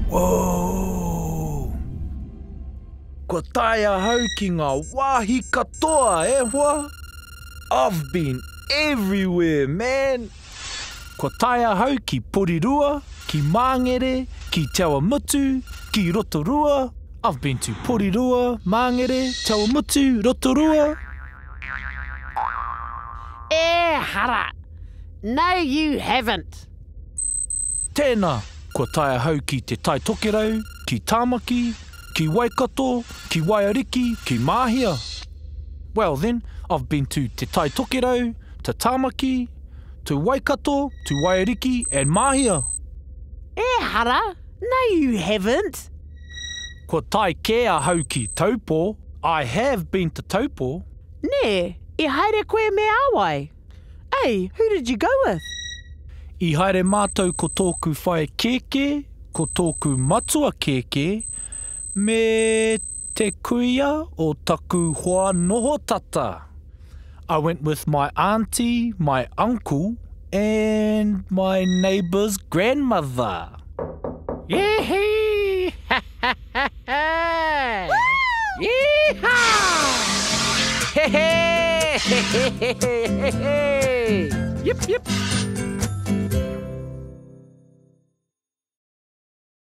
Whoa! Kua tae ahau ki ngā wāhi katoa, e hoa! I've been everywhere, man! Kua tae ahau ki Porirua, ki Māngere, ki Te Awamutu, ki Rotorua, I've been to Porirua, Māngere, Te Awamutu, Rotorua. Ehara! No you haven't! Tēnā, kua tae ahau ki Te Tai Tokerau, ki Tāmaki, ki Waikato, ki Waiariki, ki Māhia. Well then, I've been to Te Tai Tokerau, to Tāmaki, to Waikato, to Waiariki and Māhia. Ehara, no you haven't. Kua tae kē ahau ki Taupō, I have been to Taupō. Nē, i haere koe me a wai? Ei, who did you go with? I haere mātou ko tōku whae kēkē, ko tōku matua kēkē, me te kuia o taku hoa noho tata. I went with my auntie, my uncle and my neighbour's grandmother. Yee-hee! Ha ha ha ha! Yee-haw! He he! He he he he he! Yip yip!